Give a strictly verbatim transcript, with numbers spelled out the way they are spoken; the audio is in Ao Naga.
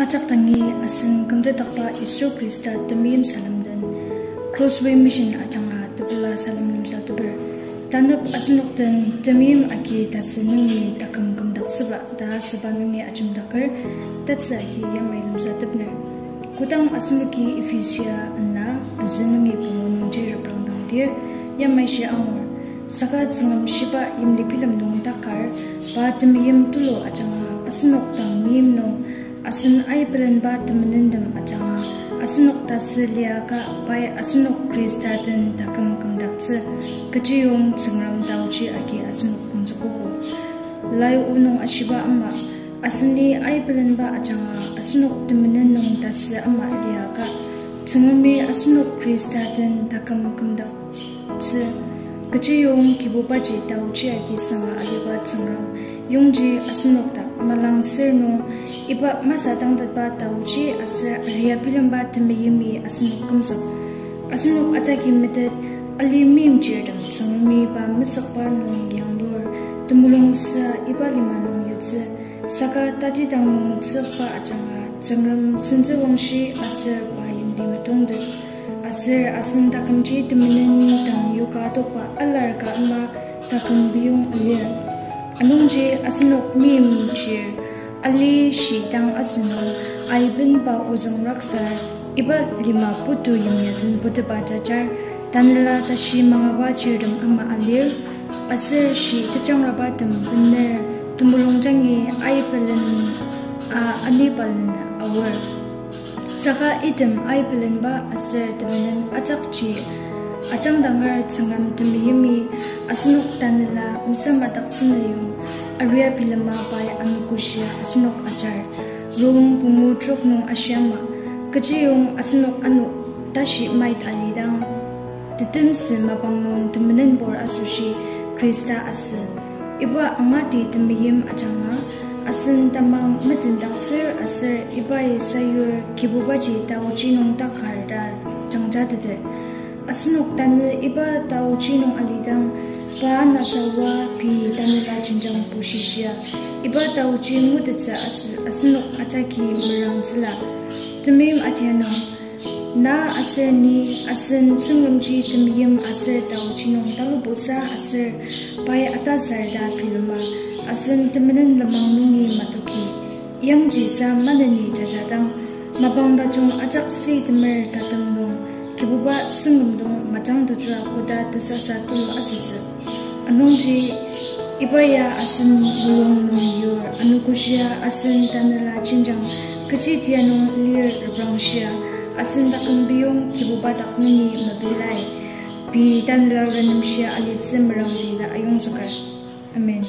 Ajak dangi asen kümtetdakba Yisu Khrista temeim salem den, Crossway Mission ajanga tepela salem lemsateper. Tanep asenok den temeim agi tasü nungi taküm kümdaktsüba ta asüba nungi ajemdaker, tatsü agi yamai lemsatepner. Kodang asenoki Ephesia ana pezü nungi pungu nungji reprangdangdir, yamai shi angur. Saka Tsüngrem shiba yimli bilem nung takar, pa temeim tulu ajanga asenok dang meim nung, asen aibelenba temenentem ajanga asenok tasü liaka pai asenok Khrista den taküm kümdaktsü, kechiyong Tsüngrem taoji agi asenok kümzükogo. Lai o nung ashiba ama, aseni aibelenba ajanga asenok temenen nung tasü ama liaka, Tsüngremi asenok Khrista den taküm kümdaktsü, kechiyong Kibubaji taoji agi sanga aliba Tsüngrem, yongji asenok dak malangser nung, iba masatangtetba taoji aser aria bilemba temeimi asenok kümzük. Asenok ajaki metet, ali meimchirtem Tsüngremi pa mesükba nung yanglur, temulung sa iba lima nung yutsü, saka tatidang nung tsükba ajanga Tsüngrem sentsüwangshi aser pa yimli metongtet. Aser asen takümji temenen dang yoka tokba alar ka ama taküm biyong alir. Anungji asenok meimchir, ali shidang asünung, aibenba ozüng raksar, iba lima putu yimya den putepa jajar, tanela tashi mangaba chirtem ama alir, aser shi tejangrabatem bener temulung jangi aibelen a anibalen aor. Saka item aibelenba aser temenen ajakji ajangdanger Tsüngrem temeimi asenok tanela mesamadaktsünüyong aria bilema pai anogoshia asenok ajar. Rom pungu trok nung ashiama, kechiyong asenok ano tashi mait alidang, tetemsü mapang nung temenenbur asoshi Khrista asü. Iba angati temeim ajanga, asen tamang metendaktsür aser ibai sayur Kibubaji taoji nung takar ta jangjateter. Asenok tanü iba taoji nung alidang, pa nasaoa pei tanela jenjang bushishia, iba taoji ngutettsü aso asenok ajaki merangtsüla. Temeim atianung, na aser ni asen Tsüngremji temeim aser taoji nung talubusa aser pai atasar ta bilema, asen temenen lenmang nungi matoki. Yangji sa maneni jajadang, mapang tajung ajak sitemer tatem nung, Kibuba sengküm nung majangtetra koda tesasa tulu asütsü. Anungji, iba ya asen mulung nung yur anogoshia asen tanela jenjang kechi tia nung lir reprangshia, asen taküm biyong Kibuba dak nungi mebilai, pei tanela renemshia alitsü merangdi ta ayongzüker. Amen.